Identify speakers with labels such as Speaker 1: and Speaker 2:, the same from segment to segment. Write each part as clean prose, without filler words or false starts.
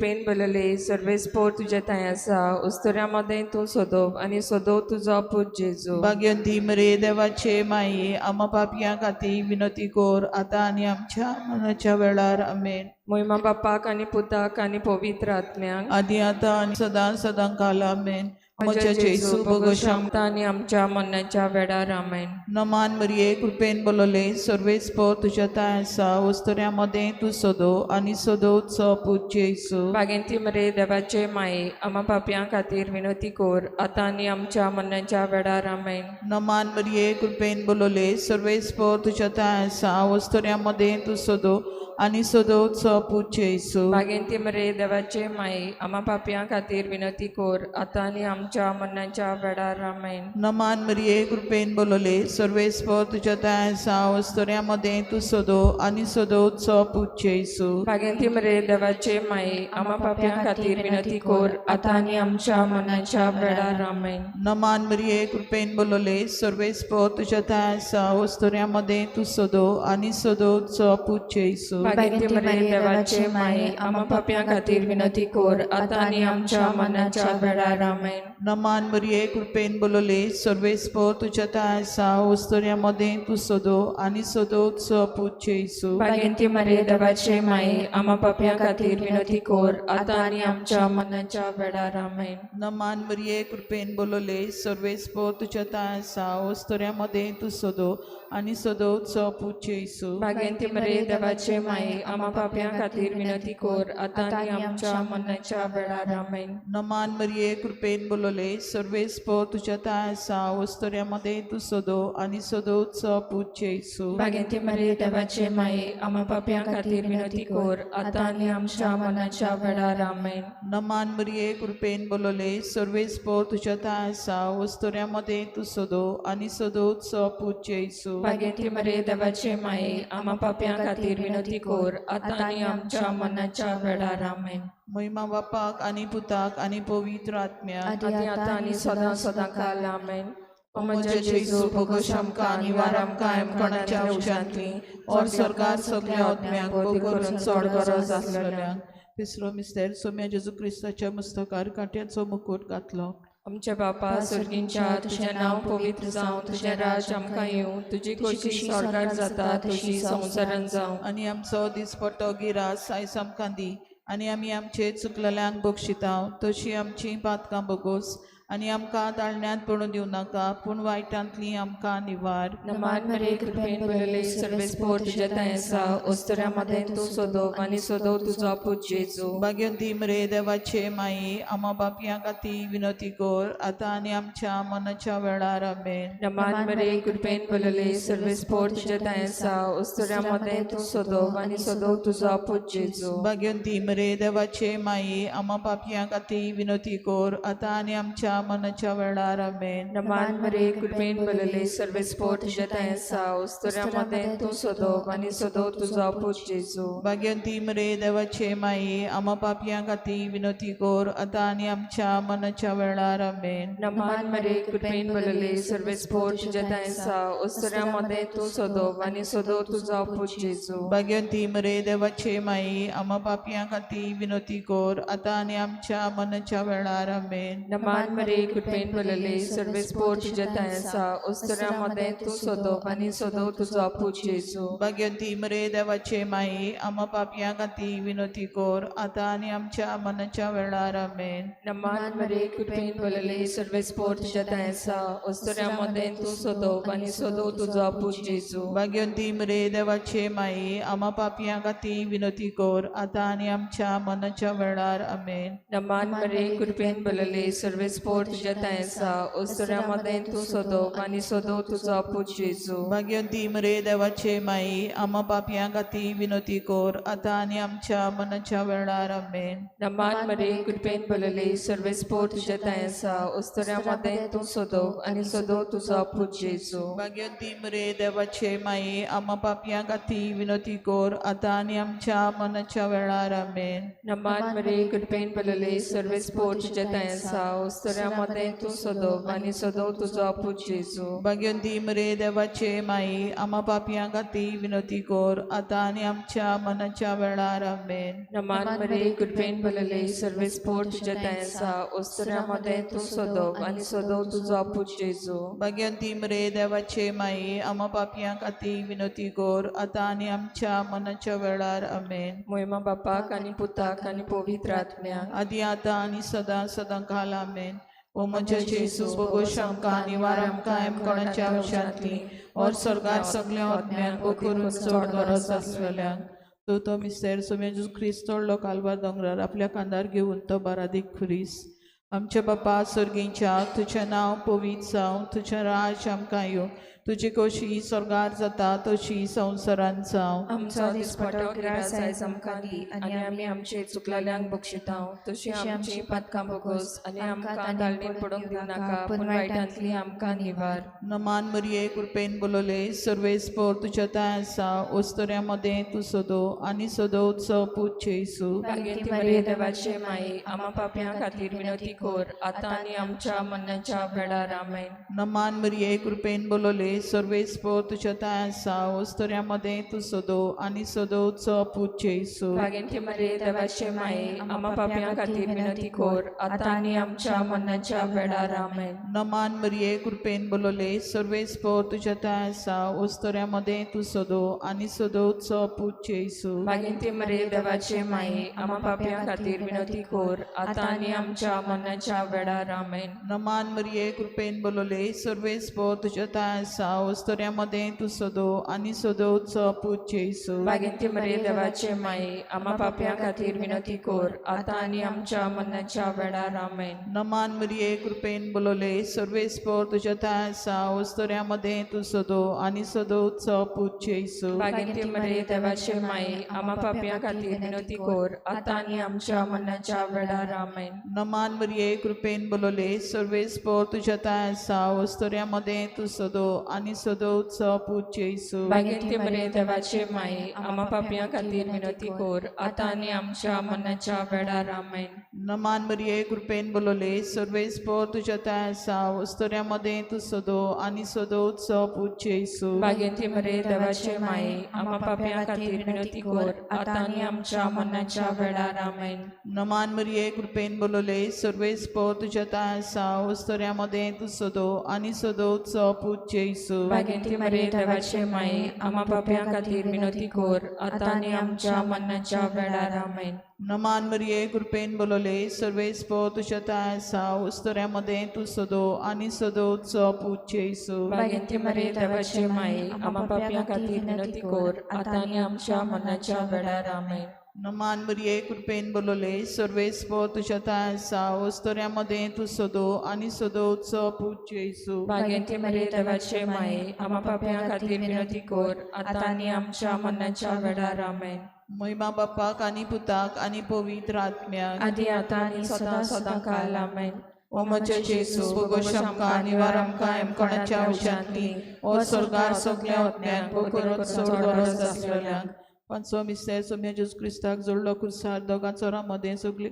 Speaker 1: कृपेन भरलेले सर्वेस्पोर तुज्या थंय आसा, उस्तुऱ्यां मदें तूं सदोव आनी सदोव तुजो पूत जेजू.
Speaker 2: भाग्यंती मरे देवाचे माये, आमा पापयां खातीर विनवती कर, आतां आनी आमच्या मरणाच्या वेळार. आमेन.
Speaker 1: मोहिमा बापाक आनी पुताक आनी पवित्र आत्म्याक.
Speaker 2: आदी आतां आनी सदां सदां काल. आमेन. म्हज्या जेजू, भोगोश
Speaker 1: आमकां आनी आमच्या मरणाच्या वेळार. आमेन.
Speaker 2: नमान मरिये, कृपेन बोलले, सर्वेस्पोर तुज्या थांय आसा, वस्तुऱ्यां मदें तूं सदो आनी सदोचो पूत जेजू.
Speaker 1: बागेंती मरे देवाचे माये, आमा पापयां खातीर विनवती कर, आतां आनी आमच्या मरणाच्या वेळार. आमेन.
Speaker 2: नमान मरिये, कृपेन बोलले, सर्वेस्पोर तुज्या थांय आसा, वस्तुऱ्यां मदें तूं सदो आनी सदोचो पूत जेजू.
Speaker 1: बागेंती मरे देवाचे माये, आमा पापयां खातीर विनवती कर, आतां आनी आमच्या मरणाच्या वेळार. आमेन.
Speaker 2: नमान मरिये, कृपेन बोलले, सर्वेस्पोर तुज्या थांय आसा, वस्तुऱ्यां मदें तूं सदो आनी सदोचो पूत जेजू.
Speaker 1: बागेंती मरे देवाचे माये, आमा पापयां खातीर विनवती कर, आतां आनी आमच्या मरणाच्या वेळार. आमेन.
Speaker 2: नमान मरिये, कृपेन बोलले, सर्वेस्पोर तुज्या थांय आसा, वस्तुऱ्यां मदें तूं सदो आनी सदोचो पूत जेजू.
Speaker 1: बागेंती मरे देवाचे माये, आमा पापयां खातीर विनवती कर, आतां आनी आमच्या मरणाच्या वेळार. आमेन.
Speaker 2: नमान मरिये, कृपेन बोलले, सर्वेस्पोर तुज्या थांय आसा, वस्तुऱ्यां मदें तूं सदो आनी सदोचो पूत जेजू.
Speaker 1: बागेंती मरे देवाचे माये, आमा पापयां खातीर विनवती कर, आतां आनी आमच्या मरणाच्या वेळार. आमेन.
Speaker 2: नमान मरिये, कृपेन बोलले, सर्वेस्पोर तुज्या थांय आसा, वस्तुऱ्यां मदें तूं सदो आनी सदोचो पूत जेजू.
Speaker 1: बागेंती मरे देवाचे माये, आमा पापयां खातीर विनवती कर, आतां आनी आमच्या मरणाच्या वेळार. आमेन.
Speaker 2: नमान मरिये, कृपेन बोलले, सर्वेस्पोर तुज्या थांय आसा, वस्तुऱ्यां मदें तूं सदो आनी सदोचो पूत जेजू.
Speaker 1: बागेंती मरे देवाचे माये, आमा पापयां खातीर विनवती कर, आतां आनी आमच्या मरणाच्या वेळार. आमेन.
Speaker 2: नमान मरिये, कृपेन बोलले, सर्वेस्पोर तुज्या थांय आसा, वस्तुऱ्यां मदें तूं सदो आनी सदोचो पूत जेजू.
Speaker 1: बागेंती मरे देवाचे माये, आमा पापयां खातीर विनवती कर, आतां आनी आमच्या मरणाच्या वेळार. आमेन.
Speaker 2: महिमा बापाक आनी पुताक आनी पवित्र आत्म्याक.
Speaker 1: आदी आतां आनी सदां सदां काल. आमेन. ओ
Speaker 2: म्हज्या जेजू, भोगोश आमकां आनी वार आमकां एमकोणाच्या उशांतली और स्वर्गार सगल्या आत्म्यांक, भोग करून चड गरज आसलेल्यांक. तिसरो मिस्तेर, सोम्या जेजू क्रिस्ताच्या मुस्तकार कांट्याचो मुकूट घातलो.
Speaker 1: आमच्या बापा सर्गींच्या, तुजें नांव पवित्र जावं, तुजें राज आमकां येवं, तुजी खोशी स्वर्गार जाता तशी संवसारान जावं.
Speaker 2: आनी आमचो दिसपट्टो गिरास आयज आमकां दी, आनी आमी आमचे चुकलेल्यांक बक्षिता तशी आमची पातकां बगोस, आनी आमकां ताळण्यांत पडून दिवं नाका, पूण वायटांतली आमकां निवार.
Speaker 1: नमान मरे, कृपेन भरलेले, सर्वेस्पोर तुज्या थांय आसा, ओस्तऱ्या मदें तूं सोदो आनी सोदो तुजो पूत जेजू.
Speaker 2: भाग्यवंती मरे देवाचे माई, आमा बापयां खातीर विनवती कर, आतां आनी आमच्या मनाच्या वेळार. आमेन.
Speaker 1: नमान मरे, कृपेन भरलेले, सर्वेस्पोर तुज्या थांय आसा, ओस्तऱ्या मदें तूं सोदो आनी सोदो तुजो पूत जेजू.
Speaker 2: भाग्यवंती मरे देवाचे माई, आमा पापयां खातीर विनवती कर, आतां आनी आमच्या मनाच्या वेळार. आमेन.
Speaker 1: नमान मरे, कृपेन भरलेले, सर्वेस्पोर तुज्या थांय आसा, ओस्तऱ्या मदें तूं सोदो आनी सोदो तुजो पूत जेजू.
Speaker 2: भाग्यवंती मरे देवाचे माई, आमा पापयां खातीर विनवती कर, आतां आनी आमच्या मनाच्या वेळार. आमेन.
Speaker 1: नमान मरे, कृपेन भरलेले, सर्वेस्पोर तुज्या थांय आसा, ओस्तऱ्या मदें तूं सोदो आनी सोदो तुजो पूत जेजू.
Speaker 2: भाग्यवंती मरे देवाचे माई, आमा पापयां खातीर विनवती कर, आतां आनी आमच्या मनाच्या वेळार. आमेन.
Speaker 1: नमान मरे, कृपेन भरलेले, सर्वेस्पोर तुज्या थांय आसा, ओस्तऱ्या मदें तूं सोदो आनी सोदो तुजो पूत जेजू.
Speaker 2: भाग्यवंती मरे देवाचे माई, आमा पापयां खातीर विनवती कर, आतां आनी आमच्या मनाच्या वेळार. आमेन.
Speaker 1: नमान मरे, कृपेन भरलेले, सर्वेस्पोर तुज्या थांय आसा, ओस्तऱ्या मदें तूं सोदो आनी सोदो तुजो पूत जेजू.
Speaker 2: भाग्यवंती मरे देवाचे माई, आमा पापयां खातीर विनवती कर, आतां आनी आमच्या मनाच्या वेळार. आमेन.
Speaker 1: नमान मरे, कृपेन भरलेले, सर्वेस्पोर तुज्या थांय आसा, ओस्तऱ्या मदें तूं सोदो आनी सोदो तुजो पूत जेजू.
Speaker 2: भाग्यवंती मरे देवाचे माई, आमा पापयां खातीर विनवती कर, आतां आनी आमच्या मनाच्या वेळार. आमेन.
Speaker 1: नमान मरे, कृपेन भरलेले, सर्वेस्पोर तुज्या थांय आसा, ओस्तऱ्या मदें तूं सोदो आनी सोदो तुजो पूत जेजू.
Speaker 2: भाग्यवंती मरे देवाचे माई, आमा पापयां खातीर विनवती कर, आतां आनी आमच्या मनाच्या वेळार. आमेन.
Speaker 1: नमान मरे, कृपेन भरलेले, सर्वेस्पोर तुज्या थांय आसा, ओस्तऱ्या ओस्तऱ्या मदें तूं सदोव आनी सदोव तुजो आपूत जेजू.
Speaker 2: भाग्यवंती मरे देवाचे माई, आमा पापयां खातीर विनवती कर, आतां आनी आमच्या मनाच्या वेळार. आमेन.
Speaker 1: नमान मरे, कृपेन भरलेले, सर्वेस्पोर तुज्या दया आसा, ओस्तऱ्या मदें तूं सदोव आनी सदोव तुजो आपूत जेजू.
Speaker 2: भाग्यवंती मरे देवाचे माई, आमा पापयां खातीर विनवती कर, आतां आनी आमच्या मनाच्या वेळार. आमेन.
Speaker 1: मोहिमा बापाक आनी पुताक आनी पवित्र आत्म्याक.
Speaker 2: आदी आतां आनी सदां सदां काल. आमेन. ओ म्हज्या जेजू, बोगोश आमकां निवार आमकां कोणाच्या अंशांतली और स्वर्गार सगल्या आत्म्यांक करून चड गरज आसलेल्यांक. तो तो मिस्तेर सोम्या जेजू क्रिस्त चडलो कालवार दोंगरार, आपल्या खांदार घेवन तो बारादीक खुरीस. आमच्या बापा सर्गींच्या, तुजें नांव पवित्र जावं, तुजें राज्य आमकां येवं, तुजी खोशी स्वर्गार जाता तशी संवसारांत जावं.
Speaker 1: आमचो दिसपटो गिरास आयज आमकां दी आनी आमी आमचे चुकलेल्यांक बक्षितां तशी आमची पातकां बोगोस आनी आमकां दाळणीन पडूंक दिवं नाका, पूण वायटांतली आमकां निवार.
Speaker 2: नमान मरिये, कृपेन बोलवले, सर्वेस्पोर तुज्या ताय आसा, ओस्तऱ्या मदें तूं सदो आनी सदोवचो पूत जेजू.
Speaker 1: भाग्यवंती मरिये देवाचे माई, आमा पापयां खातीर विनवती कर, आतां आनी आमच्या मरणाच्या वेळार. आमेन.
Speaker 2: नमान मरिये, कृपेन बोलवले, सर्वेस्पोर तुज्या ताय आसा, ओस्तऱ्या मदें तूं सदो आनी सदोवचो पूत जेजू.
Speaker 1: भाग्यवंती मरिये देवाचे माई, आमा पापयां खातीर विनवती कर, आतां आनी आमच्या मरणाच्या वेळार. आमेन.
Speaker 2: नमान मरिये, कृपेन बोलवले, सर्वेस्पोर तुज्या ताय आसा, ओस्तऱ्या मदें तूं सदो आनी सदोवचो पूत जेजू.
Speaker 1: भाग्यवंती मरिये देवाचे माई, आमा पापयां खातीर विनवती कर, आतां आनी आमच्या मरणाच्या वेळार. आमेन.
Speaker 2: नमान मरिये, कृपेन बोलवले, सर्वेस्पोर तुज्या ताय आसा, ओस्तऱ्या मदें तूं सदो आनी सदोवचो पूत जेजू.
Speaker 1: भाग्यवंती मरिये देवाचे माई, आमा पापयां खातीर विनवती कर, आतां आनी आमच्या मरणाच्या वेळार. आमेन.
Speaker 2: नमान मरिये, कृपेन बोलवले, सर्वेस्पोर तुज्या ताय आसा, ओस्तऱ्या मदें तूं सदो आनी सदोवचो पूत जेजू.
Speaker 1: भाग्यवंती मरिये देवाचे माई, आमा पापयां खातीर विनवती कर, आतां आनी आमच्या मरणाच्या वेळार. आमेन.
Speaker 2: नमान मरिये, कृपेन बोलवले, सर्वेस्पोर तुज्या ताय आसा, ओस्तऱ्या मदें तूं सदो आनी सदोवचो पूत जेजू.
Speaker 1: भाग्यवंती मरिये देवाचे माई, आमा पापयां खातीर विनवती कर, आतां आनी आमच्या मरणाच्या वेळार. आमेन.
Speaker 2: नमान मरिये, कृपेन बोलवले, सर्वेस्पोर तुज्या ताय आसा, ओस्तऱ्या मदें तूं सदो आनी सदोवचो पूत जेजू.
Speaker 1: भाग्यवंती मरिये देवाचे माई, आमा पापयां खातीर विनवती कर, आतां आनी आमच्या मरणाच्या वेळार. आमेन.
Speaker 2: नमान मरिये, कृपेन बोलवले, सर्वेस्पोर तुज्या ताय आसा, ओस्तऱ्या मदें तूं सदो आनी सदोवचो पूत जेजू.
Speaker 1: भाग्यवंती मरिये देवाचे माई, आमा पापयां खातीर विनवती कर, आतां आनी आमच्या मरणाच्या वेळार. आमेन.
Speaker 2: नमान मरिये, कृपेन बोलवले, सर्वेस्पोर तुज्या ताय आसा, ओस्तऱ्या मदें तूं सदो आनी सदोवचो पूत जेजू.
Speaker 1: भाग्यवंती मरिये देवाचे माई, आमा पापयां खातीर विनवती कर, आतां आनी आमच्या मरणाच्या वेळार. आमेन.
Speaker 2: नमान मरिये, कृपेन बोलवले, सर्वेस्पोर तुज्या ताय आसा, ओस्तऱ्या मदें तूं सदो आनी सदोवचो पूत जेजू.
Speaker 1: भाग्यवंती मरिये देवाचे माई, आमा पापयां खातीर विनवती कर, आतां आनी आमच्या मरणाच्या वेळार. आमेन.
Speaker 2: महिमा बापाक आनी पुताक आनी पवित्र आत्म्याक.
Speaker 1: आदी आतां आनी सदां सदां काल. आमेन.
Speaker 2: ओ म्हज्या जेजू, बोगोश आमकां निवार आमकां कोणाच्या अंशांतली ओ स्वर्गार सगल्या आत्म्यांक करून चड गरज आसलेल्यांक. पांचवो मिस्तेर सोम्या जेजू क्रिस्ताक जोडलो खुर्सार दोगां चोरां मदें सगली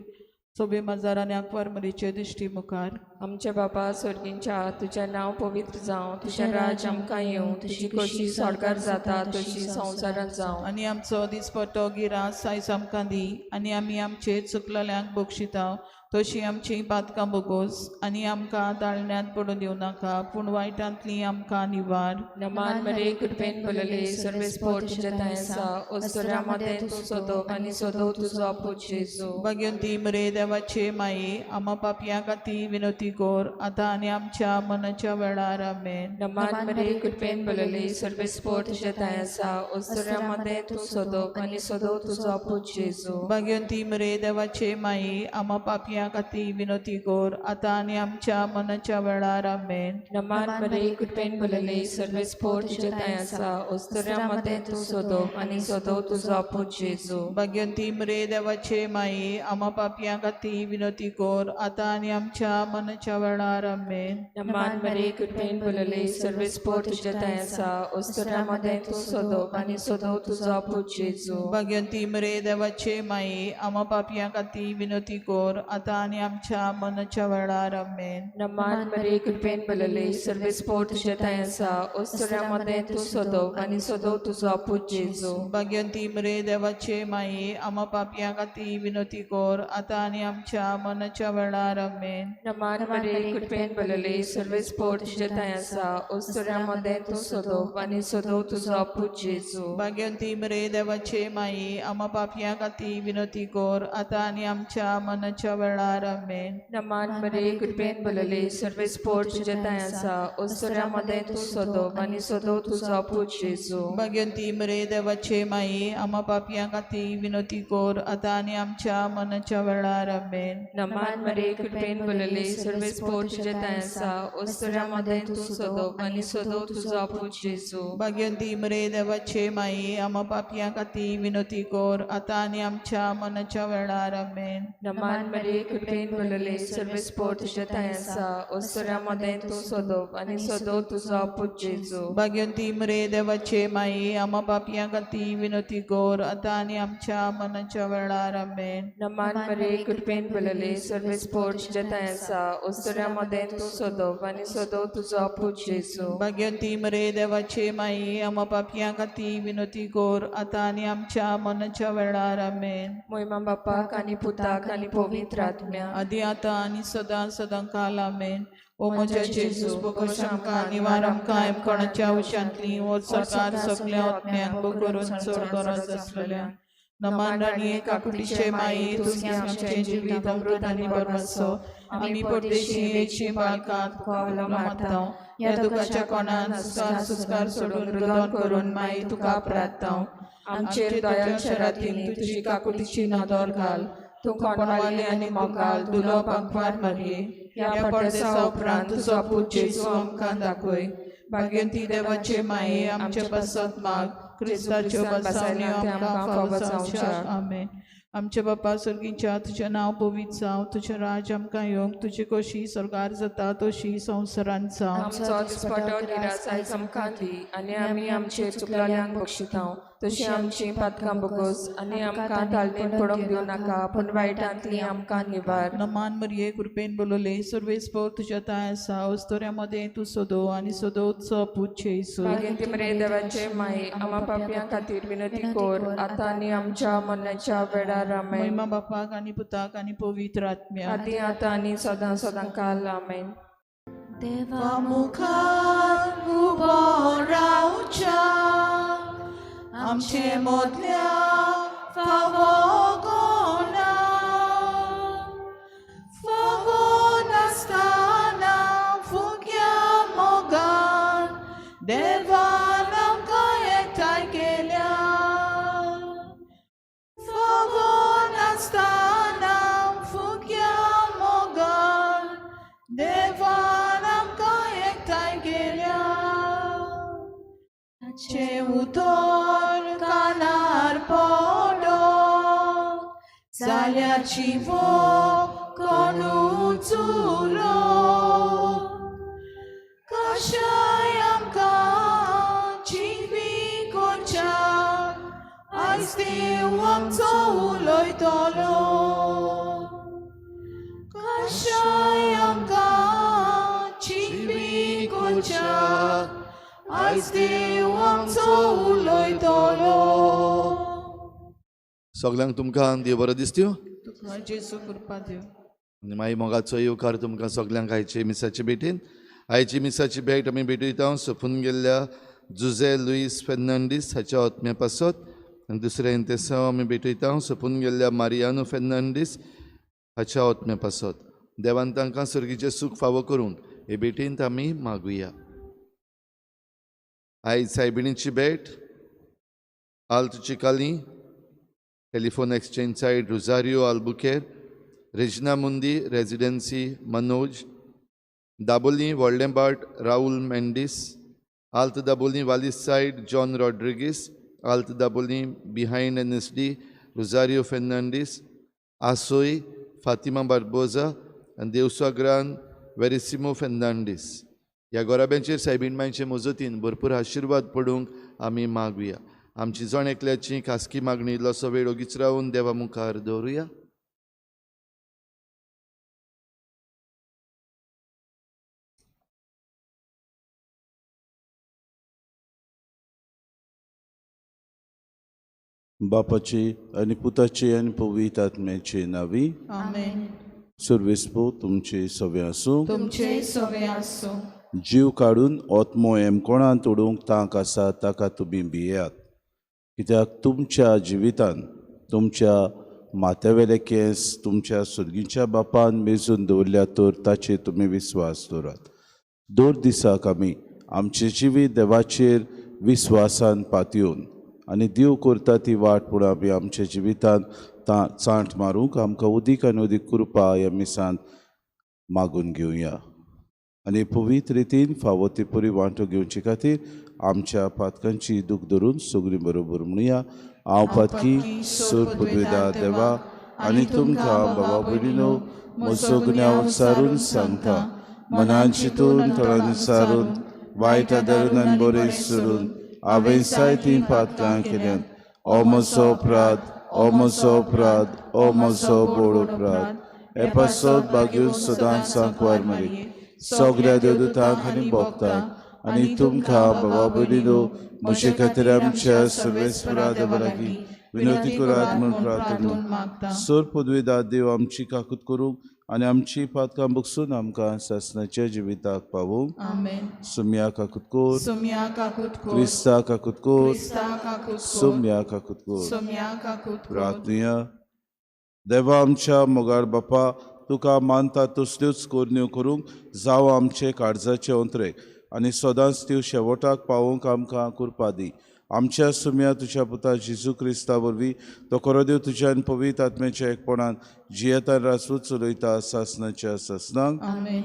Speaker 2: सोबे माजार आनी आंकवार मरीचे दिश्टी मुखार.
Speaker 1: आमच्या बापा स्वर्गींच्या, तुजें नांव पवित्र जावं, तुजें राज्य आमकां येवं, तुजी खोशी स्वर्गार जाता तशी संवसारांत जावं.
Speaker 2: आनी आमचो दिसपट्टो गिरास आयज आमकां दी आनी आमी आमचे चुकलेल्यांक बक्षिता तशी आमची पातकां बोगोस आनी आमकां ताळण्यांत पडून दिवं नाका, पूण वायटांतली आमकां निवार.
Speaker 1: नमान मरे, कृपेन भरलेले, सर्वेस्पोर तुज्या दया आसा, ओस्तऱ्या मदें तूं सदो आनी सदो तुजो आपूत जेजू.
Speaker 2: भाग्यवंती मरे देवाचे माये, आमा पापयां खातीर विनवती कर, आतां आनी आमच्या मनाच्या वेळार. आमेन.
Speaker 1: नमान मरे, कृपेन भरलेले, सर्वेस्पोर तुज्या दया आसा, ओस्तऱ्या मदें तूं सदो आनी सदो तुजो आपूत जेजू.
Speaker 2: भाग्यवंती मरे देवाचे माये, आमा पापयां खातीर विनवती कर, आतां आनी आमच्या मनाच्या वेळार. आमेन.
Speaker 1: नमान मरे, कृपेन भरलेले, सर्वेस्पोर तुज्या दया आसा, ओस्तऱ्या मदें तूं सदो आनी सदो तुजो आपूत जेजू.
Speaker 2: भाग्यवंती मरे देवाचे माये, आमा पापयां खातीर विनवती कर, आतां आनी आमच्या मनाच्या वेळार. आमेन.
Speaker 1: नमान मरे, कृपेन भरलेले, सर्वेस्पोर तुज्या दया आसा, ओस्तऱ्या मदें तूं सदो आनी सदो तुजो आपूत जेजू.
Speaker 2: भाग्यवंती मरे देवाचे माये, आमा पापयां खातीर विनवती कर, आतां आतां आनी आमच्या मनाच्या वेळार. आमेन.
Speaker 1: नमान मरे कृपेन भरलेले सर्वेस्पोर तुज्या ठांय आसा, अस्तुऱ्यां मदें तूं सदव आनी सदव तुजो आपूत जेजू.
Speaker 2: भाग्यवंती मरे देवाचे माये, आमा पापयां खातीर विनवती कर आतां आनी आमच्या मनाच्या वेळार. आमेन.
Speaker 1: नमान मरे कृपेन भरलेले सर्वेस्पोर तुज्या ठांय आसा, अस्तुऱ्यां मदें तूं सदव आनी सदव तुजो आपूत जेजू.
Speaker 2: भाग्यवंती मरे देवाचे माये, आमा पापयां खातीर विनवती कर आतां आनी आमच्या मनाच्या वेळार. आमेन.
Speaker 1: नमान मरे कृपेन भरलेले सर्वेस्पोर तुज्या ठांय आसा, अस्तुऱ्यां मदें तूं सदव आनी सदव तुजो आपूत जेजू.
Speaker 2: भाग्यवंती मरे देवाचे माये, आमा पापयां खातीर विनवती कर आतां आनी आमच्या मनाच्या वेळार. आमेन.
Speaker 1: नमान मरे कृपेन भरलेले सर्वेस्पोर तुज्या ठांय आसा, अस्तुऱ्यां मदें तूं सदव आनी सदव तुजो आपूत जेजू.
Speaker 2: भाग्यवंती मरे देवाचे माये, आमा पापयां खातीर विनवती कर आतां आनी आमच्या मनाच्या वेळार. आमेन.
Speaker 1: नमान मरे कृपेन भरलेले सर्वेस्पोर तुज्या ठांय आसा, अस्तुऱ्यां मदें तूं सदव आनी सदव तुजो आपूत जेजू.
Speaker 2: भाग्यवंती मरे देवाचे माये, आमा पापयां खातीर विनवती कर आतां आनी आमच्या मनाच्या वेळार. आमेन.
Speaker 1: नमान मरे कृपेन भरलेले सर्वेस्पोर तुज्या ठांय आसा, अस्तुऱ्यां मदें तूं सदव आनी सदव तुजो आपूत जेजू.
Speaker 2: भाग्यवंती मरे देवाचे माये, आमा पापयां खातीर विनवती कर आतां आनी आमच्या मनाच्या वेळार. आमेन.
Speaker 1: मोहिमा बापाक आनी पुताक आनी पवित्र आत्म्या,
Speaker 2: आदी आतां आनी सदां सदां काल. आमेन. ओ म्हज्या जेजू, बोगोश आमकां निवार आमकां एमकोणाच्या उशांतली वो सरकार सगल्या आत्म्यांक करून चड गरज आसलेल्या. नमान राणये काकुटीचे माये, तुमचे आमचें जिवीत अमृत आनी बरवासो. आमी परदेशी येची बालकां तुका उलो मारता. ह्या दुखाच्या कोणान सुस्कार सुस्कार सोडून रुदन करून माई तुका प्रार्थता.
Speaker 1: आमचेर दयाळ शरातींनी तुजी काकुटीची नदर घाल. तूं कोणवाली आनी मोगाल दुलो बांकवार मारये, ह्या परदेसा उपरांत तुजो पूत जेजू आमकां दाखय.
Speaker 2: भाग्यवंती देवाचे माये, आमचे पासत माग, क्रिस्ताच्यो बसावण्यो आमकां फावो जावच्याक. आमेन. आमच्या बापा सर्गीच्या, तुजें नांव पवित्र जावं, तुजें राज आमकां येवंक, तुजी कशी स्वर्गार जाता तशी संवसारांत जावं.
Speaker 1: आमचो दिसपटो गिरास आयज आमकां दी आनी आमी आमचे चुकलेल्यांक बक्षितांव तशी आमची पातकां बोगस आनी आमकां तालनेन पडोवंक दिवं नाका, पूण वायटांतली आमकां निवार.
Speaker 2: नमान मरिये, कृपेन बोलवले, सर्वेस्पोर तुज्या ठांय आसा, अस्तुऱ्यां मदें तूं सदो आनी सदोचो पूत जेजू.
Speaker 1: भाग्यवंती मरे देवाचे माये, आमा पापयां खातीर विनंती कर आतां आनी आमच्या मरणाच्या वेळार. आमेन.
Speaker 2: महिमा बापाक आनी पुताक आनी पवित्र आत्म्याक,
Speaker 1: आदी आतां आनी सदां सदां काल. आमेन.
Speaker 2: देवा मुखार उबो रावच्या आमचे मोदल्या फावो कोणा, फावो नासतना फुग्या मोगान देवान आमकां एकठांय केल्या. फावो नासतना फुग्या मोगान देवान आमकां एकठांय केल्या. ताचें उतर कानार पडत जाल्यार जिवो कोणूच उरो, कशाय आमकां जिवी करच्याक आयज देव आमचो उलयतलो. कशाय आमकां जिवी करच्याक आयज देव आमचो उलयतलो.
Speaker 3: सगल्यांक तुमकां देव बरो दिसत्यो.
Speaker 2: तुका जेजू कृपा दिव.
Speaker 3: आनी मागीर मोगाचो येवकार तुमकां सगल्यांक आयचे मिसाचे भेटीन. आयची मिसाची भेट आमी भेटयता सोंपून गेल्ल्या जुझे लुईस फेर्नांडीस हाच्या आत्म्या पासत, आनी दुसरें इंतेसांव आमी भेटयता सोंपून गेल्ल्या मारियानो फेर्नांडीस हाच्या आत्म्या पासत. देवान तांकां सर्गीचें सूख फावो करूंक हे भेटींत आमी मागुया. आयज सायबिणीची भेट Alt Chicalim, telephone exchange side Rosario Albuquerque, Regina Mundi residency Manoj, Dabolim Vadlembhat Raul Mendes, Alt Dabolim Walis side John Rodrigues, Alt Dabolim behind N S D Rosario Fernandes, Asoi Fatima Barbosa आनी देवसाग्रान वेरिसिमो फेर्नांडीस. ह्या गोराब्यांचेर सायबीण मांयचे मजतीन भरपूर आशिर्वाद पडूंक आमी मागुया. आमची जण एकल्याची खासगी मागणी इल्लोसो वेळ ओगीच रावन देवा मुखार दवरुया.
Speaker 4: बापाची आनी पुताची आनी पवित्र आत्म्याची नावी.
Speaker 2: आमेन.
Speaker 4: सुर्वेस्पो तुमचे सवे आसूं.
Speaker 2: तुमचे सवे आसूं.
Speaker 4: जीव काडून आत्मो एमकोणांत उडोवंक तांक आसा ताका तुमी भियेयात, कित्याक तुमच्या जिवितान तुमच्या माथ्यावेले केंस तुमच्या सुर्गीच्या बापान मेजून दवरल्या तर ताचेर तुमी विस्वास दवरात. दर दिसाक आमी आमचें जिवीत देवाचेर विस्वासान पातयेवन आनी देव करता ती वाट पूण आमी आमच्या जिवितांत चांट मारूंक आमकां उदीक आनी उदीक कृपा ह्या मिसांत मागून घेवया आनी पवित्र रितीन फावो ती पुरी वांटो घेवचे खातीर आमच्या पातकांची दूख धरून सगळीं बरोबर म्हणुया. हांव पातकी सोर पुदवेदा देवा आनी तुमकां बाबा भयणीनो म्हजो गुन्यांव सारून सांगता, मनान चिंतून तोंडान सारून वायट आदारून आनी बरें सोडून हांवें जायतीं पातकां केल्यांत. ओ म्हजो अपराध, ओ म्हजो अपराध, ओ म्हजो बोड अपराध. हे पासत बागेवन सदांच सांकवार मारी सगळ्या देवदूतांक आनी भोगतांक आनी तुमकां बाबा भयणीनो म्हजे खातीर आमच्या सर्वेस्परा देवा लागीं विनवती करात म्हूण प्रार्थना. सोर पदवेदार देव आमची काकूत करूंक आनी आमची पातकां बगसून आमकां सासणाच्या जिविताक पावोवंक.
Speaker 2: आमेन.
Speaker 4: सुम्या काकूत कोर.
Speaker 2: सुम्या काकूत कोर.
Speaker 4: क्रिस्ता काकूत कोर.
Speaker 2: क्रिस्ता काकूत कोर.
Speaker 4: सुम्या काकूत कोर.
Speaker 2: सुम्या काकूत कोर.
Speaker 4: प्रार्थनुया. देवा आमच्या मोगाळ बापा, तुका मानता तसल्योच करण्यो करूंक जावं आमचे काळजाचे अंतरेक आनी सदांच त्यो शेवटाक पावोवंक आमकां कृपा दी. आमच्या सुम्या तुज्या पुता जेजू क्रिस्ता वरवीं तो खरो देव तुज्या आनी पवित्र आत्म्याच्या एकपणान जियेतान राजवट चलयता सासणाच्या सासणाक.
Speaker 2: आमेन.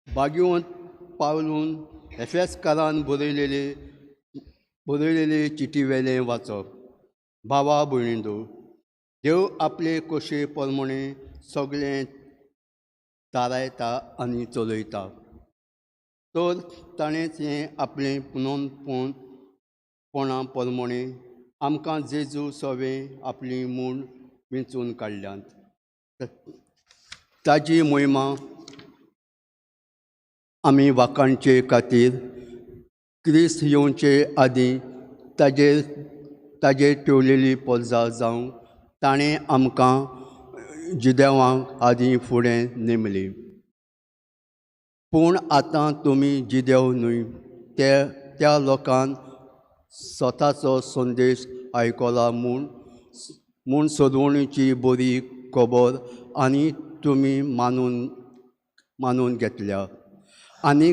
Speaker 5: भाग्यवंत पावलून एफेसकारान बरयलेले चिटी वेलें वाचप. भावा भयणींनो, देव आपले कशे प्रमाणे सगळें थारायता आनी चलयता, तर ताणेंच हें आपलें पुनोनपणा प्रमाणे आमकां जेजू सवें आपली म्हूण वेंचून काडल्यात. ताजी मोहिमा आमी वाखाणचे खातीर क्रिस्त येवचे आदीं ताजेर ठेवलेली पोरसां जावं ताणें आमकां जिदेवांक आदीं फुडें नेमली. पूण आतां तुमी जिदेव न्हय, त्या लोकान स्वताचो संदेश आयकला म्हूण सोदवणीची बरी खबर आनी तुमी मानून घेतल्या आनी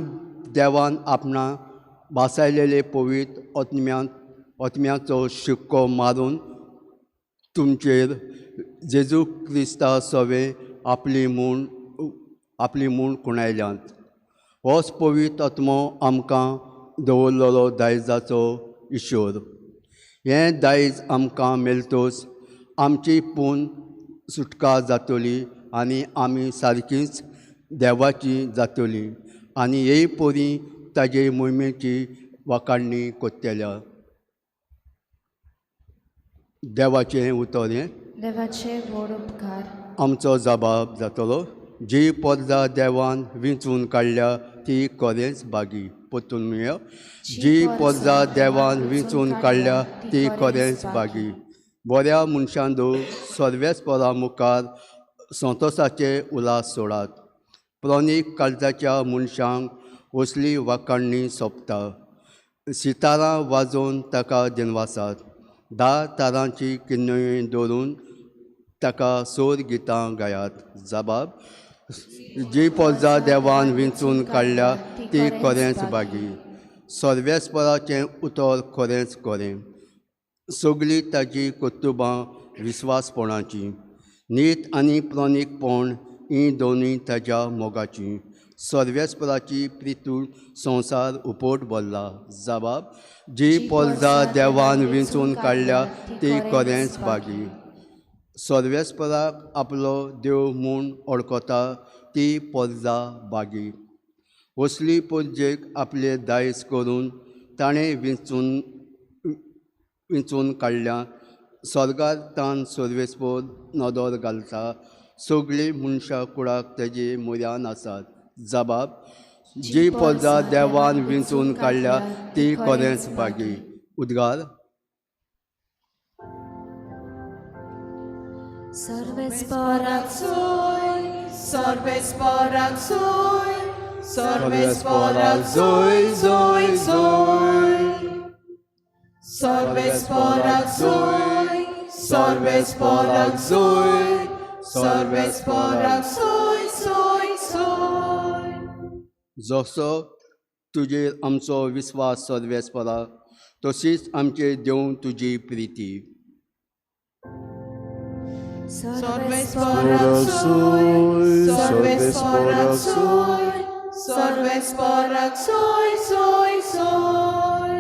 Speaker 5: देवान आपणा भासायलेले पवित्र आत्म्याचो शिक्को मारून तुमचेर जेजू क्रिस्ता सवें आपली म्हूण खुणायल्यात. होच पवित्र आत्मो आमकां दवरलेलो दायजाचो इश्वर. हें दायज आमकां मेळटच आमची पूण सुटका जातली आनी आमी सारकीच देवाची जातली आनी हे परी ताजे मोहिमेची वाखाणणी करतल्या. देवाचें उतर हें.
Speaker 1: देवाचे व्हड उपकार.
Speaker 5: आमचो जबाब जातलो. जी पोरसां देवान विंचून काडल्या ती खरेंच बागी. परतून म्हणया, जी पोरसां देवान विंचून काडल्या ती खरेंच बागी. बऱ्या मनशांनो, सर्वेस्परा मुखार संतोसाचे उल्हास सोडात. प्रोनीक काळजाच्या मनशांक असली वाखाणणी सोंपता. सितारां वाजोवन ताका दिनवासात. 10 तारांची किन्नयो दवरून ताका सोर गितां गायात. जबाब, जी पोरसां देवान विंचून काडल्या ती खरेंच बागी. सर्वेस्पराचें उतर खरेंच खरें. सगळीं ताजी कर्तुबां विस्वासपणाची. नीत आनी प्रणीकपण हीं दोनूय ताज्या मोगाची. सर्वेस्पराची प्रितूळ संवसार उपट भरला. जबाब, जी पोरसां देवान विंचून काडल्या ती खरेंच बागी. सर्वेस्पराक आपलो देव म्हूण वळखता ती पोरसां बागी. असली पोरजेक आपले दायज करून ताणें विंचून काडल्या. स्वर्गार तान सर्वेस्पर नदर घालता. सगळीं मनशां कुळाक तेजे म्हऱ्यान आसात. जबाब: जी प्रजा देवान विंचून काडल्या ती खरेंच भागी. उद्गार.
Speaker 1: सर्वेस्पराक
Speaker 2: जोय, सर्वेस्पराक जोय, सर्वेस्पराक जोय जोय जोय. सर्वेस्पराक जोय, सर्वेस्पराक जोय, सर्वेस्पराक जोय जोय जोय.
Speaker 5: जसो तुजेर आमचो विस्वास सर्वेस्परा, तशीच आमचेर देवूं तुजी प्रिती.
Speaker 2: सर्वेस्पराक जोय, सर्वेस्पराक जोय, सर्वेस्पराक जोय जोय जोय.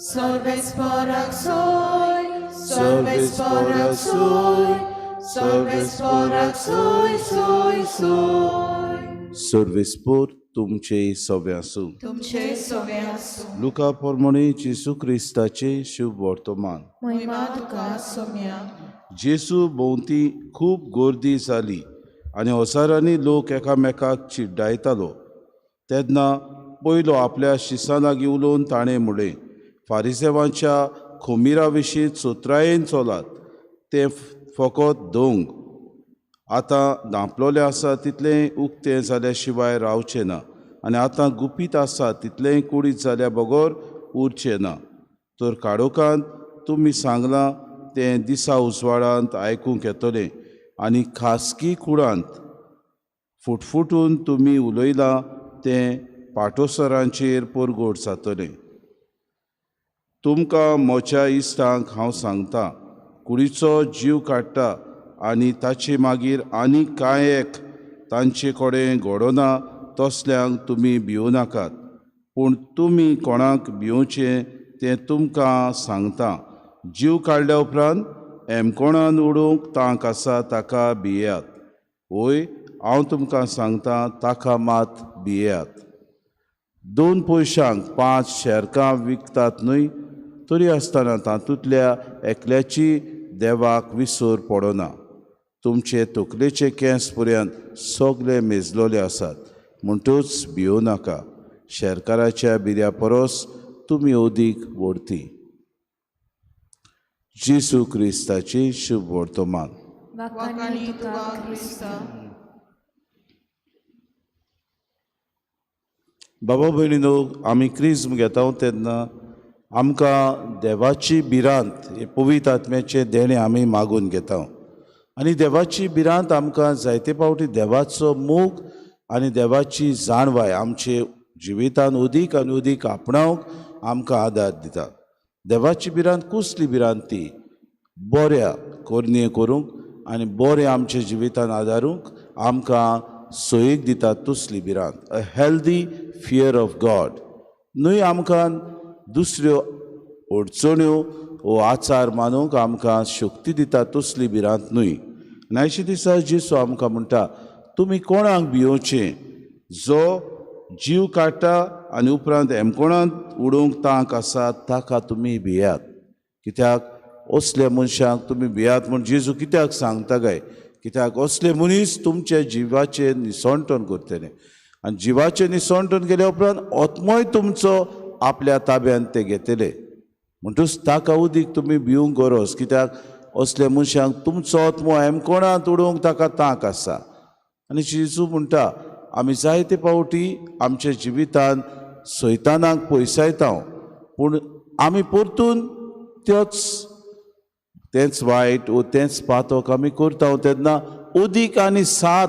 Speaker 2: सर्वेस्पराक जोय, सर्वेस्पराक जोय, सर्वेस्पराक जोय जोय जोय.
Speaker 4: सर्वेस्पोर तुमचे सवे आसूं.
Speaker 2: तुमचे सवे आसूं.
Speaker 4: लुका प्रमाणे जेजू क्रिस्ताचे शुभ वर्तमान.
Speaker 2: महिमा तुका सोम्या.
Speaker 4: जेजू भोंवती खूब गर्दी जाली आनी हजारांनी लोक एकामेकाक चिड्डायतालो. तेन्ना पयलो आपल्या शिसां लागीं उलोवन ताणें म्हणलें, फारिजेवांच्या खोमिरा विशीं चतुरायेन चलात, तें फकत दोंग आतां धांपलोलें आसा तितलें उक्तें जाल्या शिवाय रावचें ना, आनी आतां गुपीत आसा तितलेंय कुडीत जाल्या बगर उरचें ना. तर काळोखांत तुमी सांगलां तें दिसा उजवाडांत आयकूंक येतलें, आनी खासगी कुडांत फुटफुटून तुमी उलयलां तें पाटोसरांचेर परगट जातलें. तुमकां म्हज्या इश्टांक हांव सांगता, कुडीचो जीव काडटा आनी ताचे मागीर आनी कांय एक तांचे कडेन घडोना तसल्यांक तुमी भिवं नाकात. पूण तुमी कोणाक भिवचें तें तुमकां सांगता, जीव काडल्या उपरांत एमकोणान उडोवंक तांक आसा ताका भियेयात. वय, हांव तुमकां सांगता, ताका मात भियेयात. 2 पयशांक 5 शेरकां विकतात न्हय? तरी आसतना तातूंतल्या एकल्याची देवाक विसर पडना. तुमचे तकलेचे केंस पर्यंत सगळे मेजलोले आसात. म्हणटूच भिवं नाका, शेरकाराच्या बिऱ्या परस तुमी अदीक व्हरती. जेजू क्रिस्ताची शुभ वर्तमान.
Speaker 2: वाखाणी तुका क्रिस्ता.
Speaker 4: बाबा भयणीनो, आमी क्रिज्म घेता तेन्ना आमकां देवाची भिरांत हे पवित्र आत्म्याचें देणें आमी मागून घेता. आनी देवाची भिरांत आमकां जायते फावटी देवाचो मोग आनी देवाची जाणवाय आमचे जिवितान अदीक आनी अदीक आपणावंक आमकां आदार दिता. देवाची भिरांत कसली भिरांत? ती बऱ्या करणे करूंक आनी बरें आमच्या जिवितान आदारूंक आमकां सोयीक दिता तसली भिरांत. A healthy fear of God. न्हय आमकां दुसऱ्यो अडचण्यो वो आचार मानूंक आमकां शक्ती दिता तसली भिरांत न्हय. आनी आयच्या दिसा जेजू आमकां म्हणटा, तुमी कोणाक भियोवचें? जो जीव काडटा आनी उपरांत एमकोणांत उडोवंक तांक आसा ताका तुमी भियात. कित्याक असल्या मनशांक तुमी भियात म्हूण जेजू कित्याक सांगता काय? कित्याक असले मनीस तुमच्या जिवाचें निसणटण करतले, आनी जिवाचें निसणटण केल्या उपरांत आत्मोय तुमचो आपल्या ताब्यांत ते घेतले. म्हणटूच ताका उदीक तुमी भिवंक गरज, कित्याक असल्या मनशांक तुमचो आत्मो एमकोणांत उडोवंक ताका तांक आसा. आनी जेजू म्हणटा, आमी जायते फावटी आमच्या जिवितान सैतानाक पयसायता, पूण आमी परतून तेंच वायट वो तेंच पातक आमी करता. तेन्ना अदीक आनी सात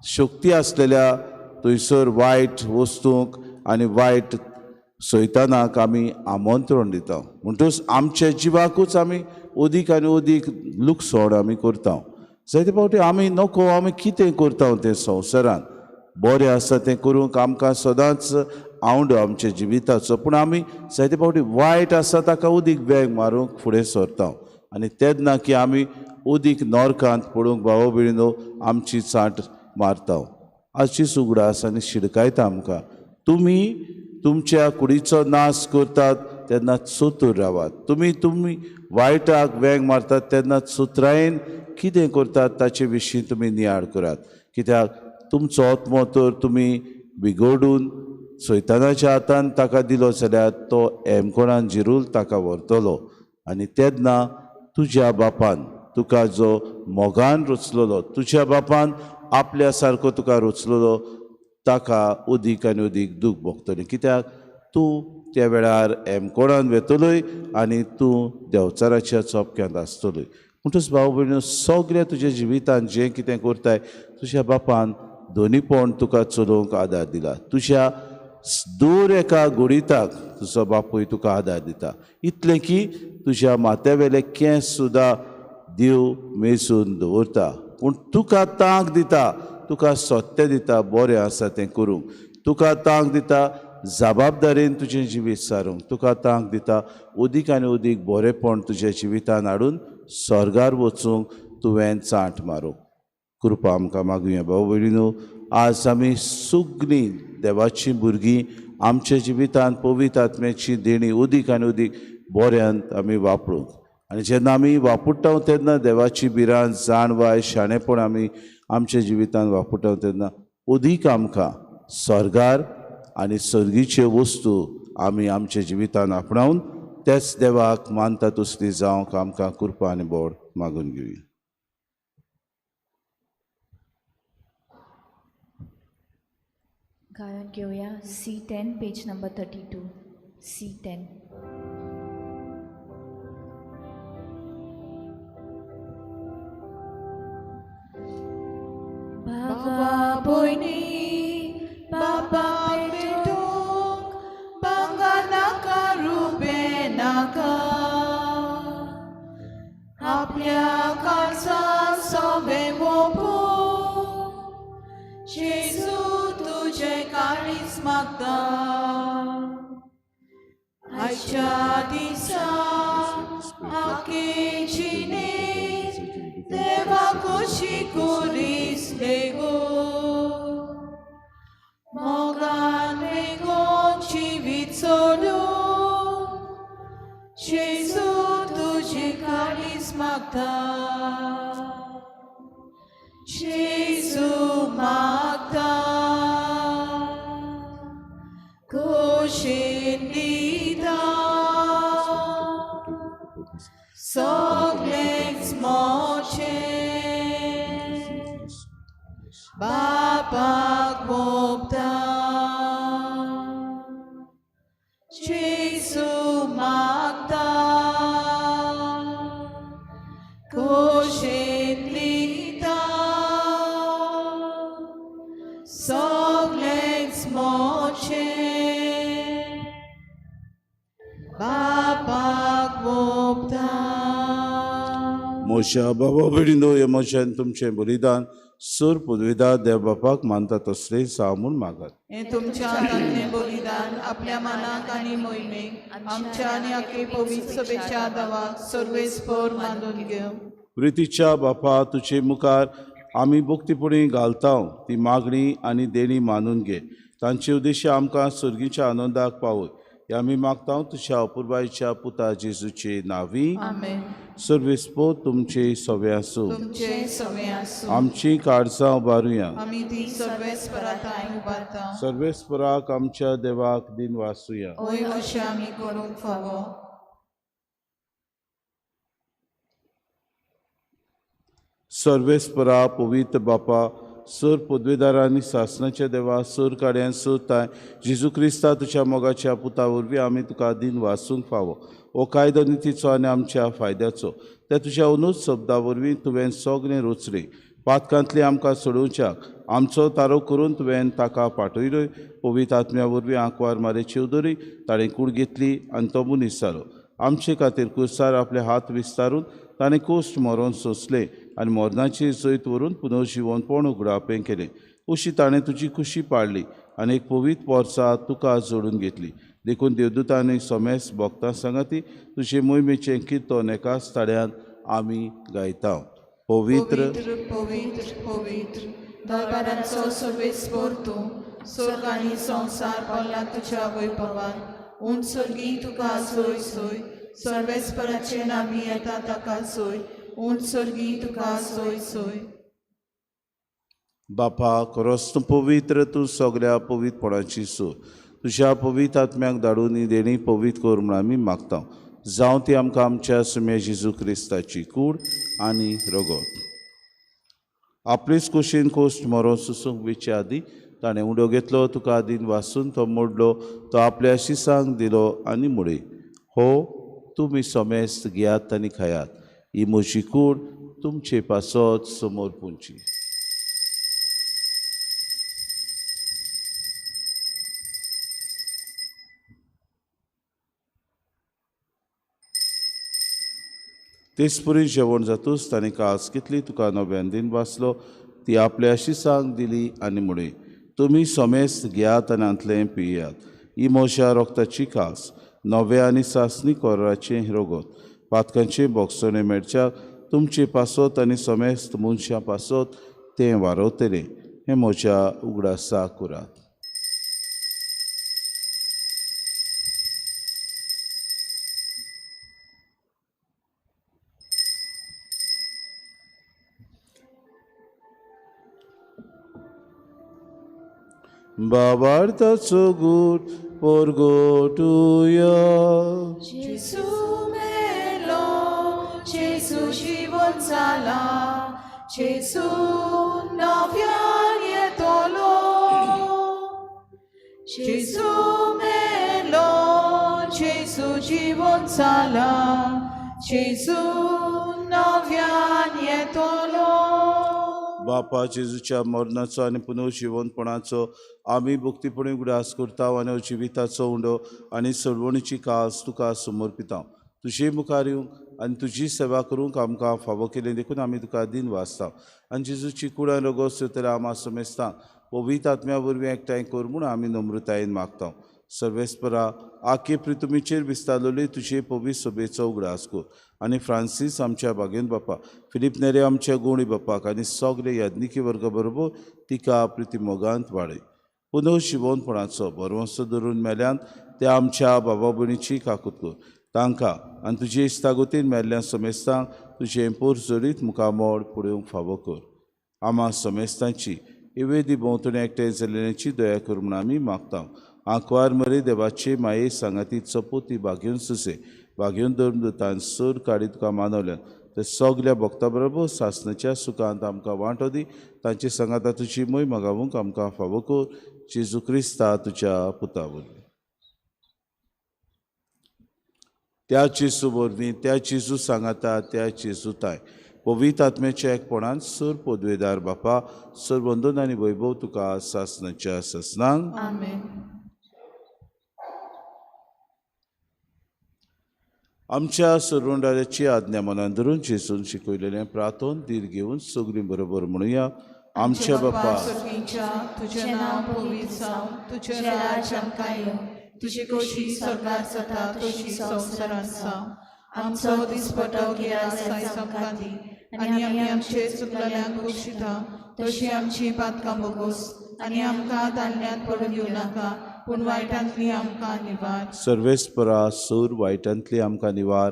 Speaker 4: शक्ती आसलेल्या थंयसर वायट वस्तूंक आनी वायट सैतानाक आमी आमंत्रण दिता. म्हणटूच आमच्या जिवाकूच आमी अदीक आनी अदीक लुकसाण आमी करता. जायते फावटी आमी नको आमी कितें करता तें संवसारांत बरें आसा तें करूंक आमकां सदांच आवडो आमच्या जिविताचो, पूण आमी जायते फावटी वायट आसा ताका उदीक बॅग मारूंक फुडें सरता आनी तेन्ना की आमी उदीक नरकांत पडूंक भाव भयणीनो आमची चांट मारता. आजची सुगडा आसा आनी शिडकायता आमकां, तुमी तुमच्या कुडीचो नाश करतात तेन्ना चतूर रावात. तुमी तुमी वायटाक वेंग मारतात तेन्ना चतुरायेन कितें करतात ताचे विशीं तुमी नियाळ करात. कित्याक तुमचो आत्मो तर तुमी बिगडून सैतानाच्या हातान ताका दिलो जाल्यार तो एमकोणान जिरूल ताका व्हरतलो. आनी तेन्ना तुज्या बापान तुका जो मोगान रचलेलो, तुज्या बापान आपल्या सारको तुका रचलेलो, ताका उदीक आनी उदीक दूख भोगतलें. कित्याक तूं त्या वेळार एमकोणान वेतलोय आनी तूं देंवचाराच्या चोपक्यांत आसतलोय. म्हणटच भाव भयणीनो, सगळें तुज्या जिवितान जें कितें करताय तुज्या बापान दोनीपण तुका चलोवंक आदार दिला. तुज्या दर एका गुडिताक तुजो बापूय तुका आदार दिता, इतलें की तुज्या माथ्या वेले केंस सुद्दां देव मेजून दवरता. पूण तुका तांक दिता, तुका सत्य दिता बरें आसा तें करूंक, तुका तांक दिता जबाबदारेन तुजें जिवीत सारूंक, तुका तांक दिता उदीक आनी उदीक बरेंपण तुज्या जिवितान हाडून स्वर्गार वचूंक तुवें चांट मारूंक. कृपा आमकां मागुया. भाव भयणीनो, आज आमी सगळीं देवाचीं भुरगीं आमच्या जिवितान पवित्र आत्म्याची देणी उदीक आनी उदीक बऱ्यान आमी वापरूंक. आनी जेन्ना आमी वापरता तेन्ना देवाची भिरांत, जाणवाय, शाणेपण आमी आमच्या जिवितान वापरता तेन्ना उदीक आमकां स्वर्गार आनी सर्गीच्यो वस्तू आमी आमच्या जिवितान आपणावन त्याच देवाक मानता तसली जावंक आमकां कृपा आनी बोड मागून घेवया.
Speaker 6: गायन घेवया C10 page number 32. C10.
Speaker 2: बाबा भयणी बाबा पेटूंक बांगा नाका रुपे नाका, आपल्या काळजाक सोबें मोपूंक जेजू तुजें काळीज मागता. आयच्या दिसा आखे जिणेंत देवा खोशी करीस लेगो, मोगान वेगोन जिवीत चलूंक जेजू तुजें काळीज मागता. जेजू मागता खोशेन दिता सगळेंच मोचें बापाक मोगता. जेजू मागता खोशेन दिता सगळेंच मोचें बापाक मोगता.
Speaker 4: म्हज्या बाबा भयणीनो, हे म्हज्यान तुमचें बलिदान सूर पुदविदार देव बापाक मानता तसलें जावं म्हूण मागात.
Speaker 2: हें तुमच्या हातांतलें बलिदान आपल्या मनाक आनी मोहिमेक आमच्या आनी आखे पवित्र सभेच्या देवाक सर्वेस्पर मानून घेवं.
Speaker 4: प्रितीच्या बापा, तुजे मुखार आमी भक्तीपणी घालता ती मागणी आनी देणी मानून घे. तांचे उद्देश्य आमकां सर्गीच्या आनंदाक पावय हे आमी मागता तुज्या अपुरबायच्या पुता जेजूचे नांवी.
Speaker 2: आमेन.
Speaker 4: सर्वेस्पर तुमचे सवे आसूं.
Speaker 2: तुमचे सवे आसूं.
Speaker 4: आमची काळजां उबारुया.
Speaker 2: आमी ती सर्वेस्परा उबारता.
Speaker 4: सर्वेस्पराक आमच्या देवाक दिन वासुया.
Speaker 2: वय अशें आमी करूंक फावो.
Speaker 4: सर्वेस्परा पवित्र बापा, सर पदवेदारांनी सासणाच्या देवा, सर काड्यान सर ताय जेजू क्रिस्ता तुज्या मोगाच्या पुता वरवीं आमी तुका दिन वासूंक फावो. हो कायदो नितीचो आनी आमच्या फायद्याचो त्या तुज्या अनुज शब्दा वरवीं तुवें सगळें रोचलें. पातकांतली आमकां सोडोवच्याक आमचो तारो करून तुवें ताका पाठयलोय. पवित्र आत्म्या वरवीं आंकवार मारेची उदरी ताणें कूड घेतली आनी तो मनीस जालो. आमचे खातीर कुर्सार आपले हात विस्तारून ताणें कोश्ट मरोन सोंसलें आनी मरणाची जैत व्हरून पुनर्जिवनपण उगडापें केलें. अशी ताणें तुजी खुशी पाडली आनी एक पवित्र पोरसा तुका जोडून घेतली. देखून देवदूतांनी सोमेस भक्तां सांगाती तुजे मोहिमेचें किर्तन एकाच ताळ्यान आमी गायता. पवित्र
Speaker 2: पवित्र पवित्र पवित्र दरबारांचो सर्वेस्पर तूं, स्वर्ग आनी संवसार भरला तुज्या वैभवान. उण सोर्गी तुका सोय सोय सर्वेस्पराचे नामी येता ताका सोय उण सोर्गी तुका सोय सोय.
Speaker 4: बापा खरोच तूं पवित्र, तूं सगळ्या पवित्रपणाची सूर. तुज्या पवित्र आत्म्याक धाडून ही देणी पवित्र कर म्हूण आमी मागता. जावं ती आमकां आमच्या सुम्या जेजू क्रिस्ताची कूड आनी रगत. आपलेच कुशीन कोश्ट मरोन सुसूंक वेचे आदी ताणें उडो घेतलो, तुका आदीन वासून तो मोडलो, तो आपल्या शिसांक दिलो आनी मुळे हो तुमी समेस्त घेयात आनी खायात, ही म्हजी कूड तुमचे पासत समोर पुंची. तेचपरी जेवण जातूच ताणें कास घेतली, तुका नव्यान दिन वाचलो, ती आपल्या शिसांक दिली आनी म्हळें तुमी समेस्त घेयात आनी हांतलें पियात, ही म्हज्या रोगताची कास नव्या आनी सासणी कोराचें रगत, पातकांचें बोगसणें मेळच्याक तुमचे पासत आनी समेस्त मनशां पासत तें वारवतलें. हें म्हज्या उगडासाक करात. बाबार्थाचो गूट परगटुया.
Speaker 2: जेजू मेलो, जेजू जिवन जाला, जेजू नव्यान येतलो. जेजू मेलो, जेजू जिवन जाला, जेजू नव्यान येतलो.
Speaker 4: बापा जेजूच्या मरणाचो आनी पुनर्जिवनपणाचो आमी भक्तीपणी उगडास करता आनी जिविताचो उंडो आनी सोडवणीची कास तुका समर्पिता. तुजे मुखार येवंक आनी तुजी सेवा करूंक आमकां फावो केली देखून आमी तुका दिन वाचता. आनी जेजूची कुडान रोगोस तर आमा समेस्तांक पवित्र आत्म्या वरवीं एकठांय कर म्हूण आमी नम्रतायेन मागता. सर्वेस्परा आखे प्रितुमीचेर विस्तारलेली तुजे पवित्र सभेचो उगडास कर आनी फ्रांसीस आमच्या बागेन बापा, फिलीप नेरे आमच्या गोणी बापाक आनी सगळे याज्ञिकी वर्गा बरोबर तिका प्रितीमोगांत वाडय. पुनर्जिवनपणाचो भरवंसो धरून मेल्यान त्या आमच्या बाबा भयणीची काकूत कर. तांकां आनी तुजे इश्टागतीन मेल्ल्या समेस्तांक तुजें पोर जोडीत मुखामोड पळोवंक फावो कर. आमा समेस्तांची इवेदी भोंवतणी एकठांय जाल्ल्याची दया कर म्हूण आमी मागता. आंकवार मरे देवाचे माये सांगाती चपोती बागेवन सुसे बागेवन धर्मदूतान सूर काडी तुका मानवल्यान ते सगल्या भक्ता बरोबर सासणाच्या सुखांत आमकां वांटो दी. तांचे सांगाता तुजी मोय मागावूंक आमकां फावो कर. जेजू क्रिस्ता तुज्या पुता वरवीं. त्या जेजू वरवीं, त्या जेजू सांगाता, त्या जेजू ताय पवित्र आत्म्याच्या एकपणान सूर पदवेदार बापा सरवंदन आनी वैभव तुका सासणाच्या सासणांक.
Speaker 2: आमेन.
Speaker 4: आमच्या सरवंडाराची आज्ञा मनान धरून जेजून शिकयलेलें प्रार्थन धीर घेवन सगळीं बरोबर म्हणुया. आमच्या बापा
Speaker 2: स्वर्गीच्या, तुजें नांव पवित्र जावं, तुजें राज्य आमकां येवं, तुजी खोशी स्वर्गार जाता तशी संवसारांत जावं. आमचो दिसपटो गिरास आयज आमकां दी आनी आमी आमचे चुकलेल्यांक बक्षिता तशी आमची पातकां बोगोस आनी आमकां ताळण्यांत पडून घेवं नाका, पूण वायटांतली आमकां निवार.
Speaker 4: सर्वेस्परा सूर वायटांतली आमकां निवार.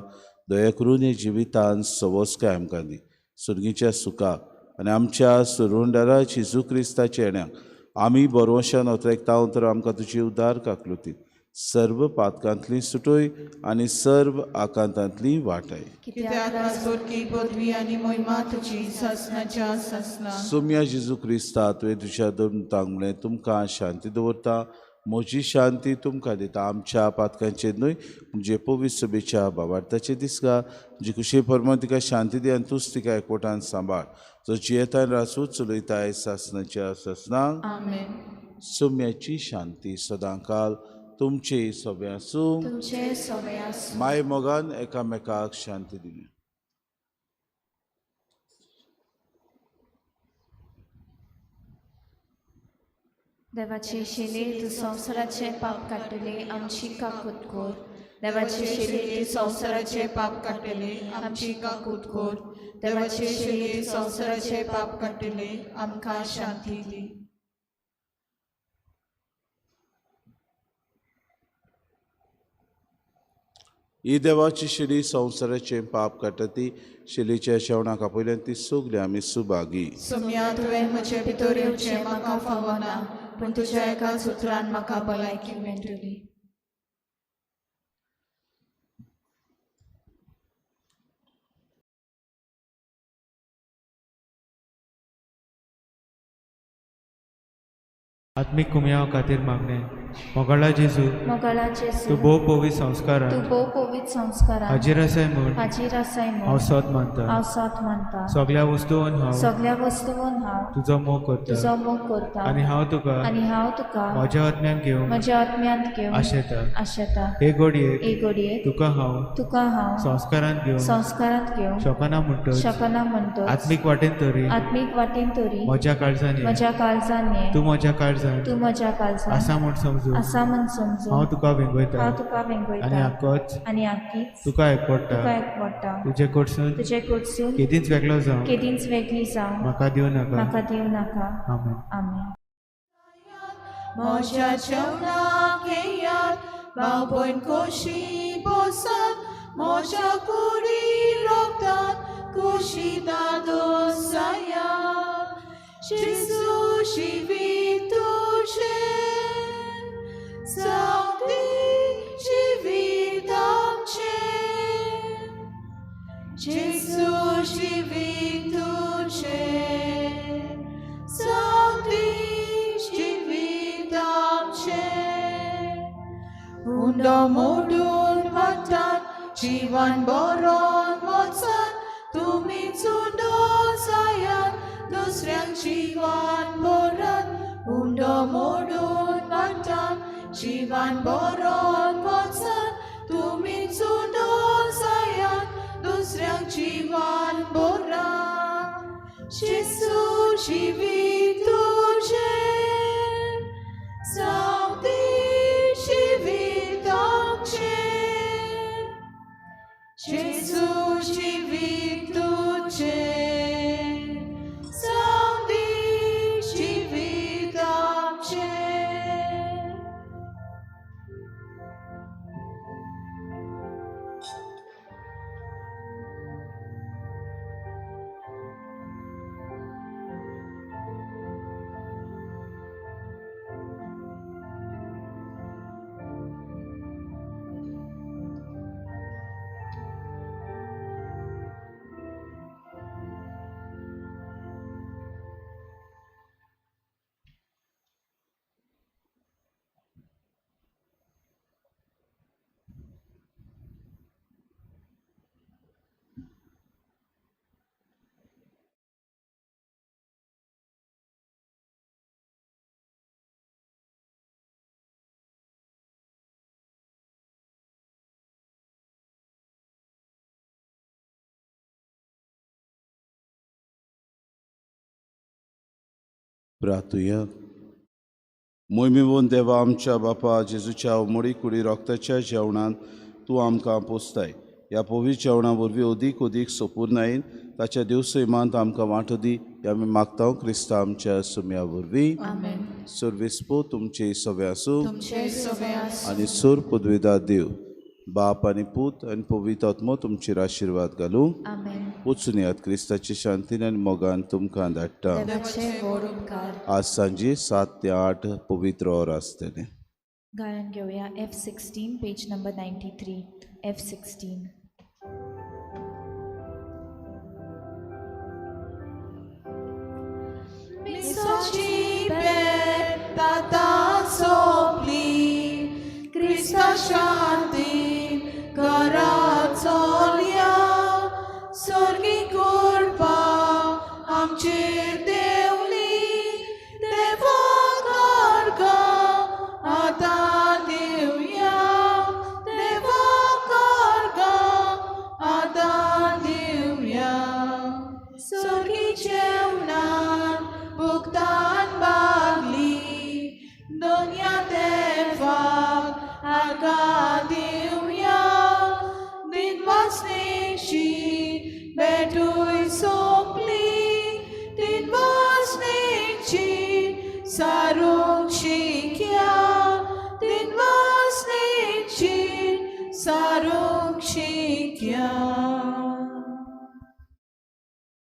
Speaker 4: दया करून हे जिवितान सवस्काय आमकां दी. सुर्गीच्या सुखाक आनी आमच्या सुरुंडारा जेजू क्रिस्ताच्या येण्याक आमी बरोवशान ओतरेकता तर आमकां तुजी उदार काकलुती सर्व पातकांतली सुटोय आनी सर्व आकांतांतली वाटाय.
Speaker 2: कित्याक राजवटकी पदवी आनी महिमा तुजी सासणाच्या सासणाक.
Speaker 4: सोम्या जेजू क्रिस्ता तुवें तुज्या धर्मतांक म्हणलें तुमकां शांती दवरता, म्हजी शांती तुमकां दिता. आमच्या पातकांचेर न्हय म्हणजे पवित्र सभेच्या बाबार्थाचे दिसका जी कुशे फर्मान तिका शांती दी आनी तूंच तिका एकवटान सांबाळ, जो जियेतान रासू चलयताय सासणाच्या सासणाक.
Speaker 2: आमेन.
Speaker 4: सोम्याची शांती सदांकाल तुमचे सोबे आसूं.
Speaker 6: तुमचे सोबे आसूं.
Speaker 4: माय मोगान एकामेकाक शांती दिली.
Speaker 6: देवाचे शिले तूं संवसाराचें पाप काडटले आमची काकूत कर. देवाचे शिले
Speaker 2: तूं संवसाराचें पाप काडटले आमची काकूत कर. देवाचे शिले संवसाराचें पाप काडटले आमकां शांती दी.
Speaker 4: ही देवाची शिली संवसाराचें पाप काडटा ती शिलीच्या शेवणाक आपयल्यान ती सगली आमी सुभागी.
Speaker 2: सोम्या, तुवें म्हजे भितर येवचें म्हाका फावना, पूण तुज्या एका सुत्रान म्हाका भलायकी मेळटली.
Speaker 7: आत्मीक कुमयाव खातीर मागणें. मोगाळा जेजू,
Speaker 6: मोगाळा जेजू,
Speaker 7: तूं भोव पवित्र संस्कारान
Speaker 6: तूं भोव पवित्र संस्कारान
Speaker 7: हाजीर आसाय म्हूण
Speaker 6: हाजीर आसाय म्हूण
Speaker 7: हांव सोद मानता.
Speaker 6: हांव सोद मानता.
Speaker 7: सगल्या वस्तून हांव
Speaker 6: सगल्या वस्तून हांव
Speaker 7: तुजो मोग करता
Speaker 6: तुजो मोग करता
Speaker 7: आनी हांव तुका
Speaker 6: आनी हांव तुका
Speaker 7: म्हज्या आत्म्यान घेवन
Speaker 6: म्हज्या आत्म्यांत घेवन
Speaker 7: आशेता.
Speaker 6: आशेता.
Speaker 7: हे घडयेक
Speaker 6: हे घडयेक
Speaker 7: तुका हांव
Speaker 6: तुका हांव
Speaker 7: संस्कारांत घेवन
Speaker 6: संस्कारांत घेवन
Speaker 7: शकना म्हणटच
Speaker 6: शकना म्हणटच
Speaker 7: आत्मीक वाटेन तरी
Speaker 6: आत्मीक वाटेन तरी
Speaker 7: म्हज्या काळजान ये.
Speaker 6: म्हज्या काळजान ये.
Speaker 7: तूं म्हज्या काळजान
Speaker 6: तूं म्हज्या काळजान
Speaker 7: आसा म्हूण समजून
Speaker 6: आसा म्हूण समजून
Speaker 7: हांव तुका वेंगयता
Speaker 6: हांव तुका वेंगयता
Speaker 7: आनी आकोच
Speaker 6: आनी आकीच
Speaker 7: तुका एकवडटा.
Speaker 6: तुका एकवडटा.
Speaker 7: तुजे कडसून
Speaker 6: तुजे कडसून
Speaker 7: केदींच वेगळो जावं
Speaker 6: केदींच वेगळी जावं
Speaker 7: म्हाका दिवं नाका.
Speaker 6: म्हाका दिवं नाका.
Speaker 7: आमेन.
Speaker 6: आमेन.
Speaker 2: म्हज्या जेवणाक येयात, भाव भयण खोशी बसात, म्हज्या कुडी रोगतात खोशी दादोसायात. जेजू जिवीत तुजें, जावं जिवीत आमचें. जेजू जिवीत तुजें, जावं जिवीत आमचें. उंडो मोडून वाटात, जिवन बरोवन वचात, तुमी चुंडो जायात, दुसऱ्यांक जिवन बरात. उंडो मोडून वाटात, जिवन बरोवन वचात, तुमी चुंडो जायात, दुसऱ्यांक जीवन बरात. जेजू जिवीत तुजें, जावं दी जिवीत आमचें. जेजू जिवीत तुजें, जावं दी जिवीत आमचें.
Speaker 4: प्रार्थुया. मोहिमेवून देवा आमच्या बापा जेजूच्या उमळी कुडी रोगताच्या जेवणान तूं आमकां पोसताय. ह्या पवित्र जेवणा वरवीं अदीक अदीक सोपूर्णायेन ताच्या देवसैमांत आमकां वांटो दी, हे आमी मागता क्रिस्ता आमच्या सुम्या वरवीं. सर्वेस्पो तुमचे सवे आसूं आनी सोर पदवेदार देव बाप आनी पूत आनी पवित्र आत्मो तुमचेर आशिर्वाद घालूं. वचून यात क्रिस्ताची शांतीन आनी मोगान तुमकां धाडटा. आज सांजे 7 ते 8 पवित्र और आसतलें.
Speaker 6: गायन घेवया F16 page number 93. F16.
Speaker 2: मिसाची भेट आतां सोंपली, क्रिस्ता.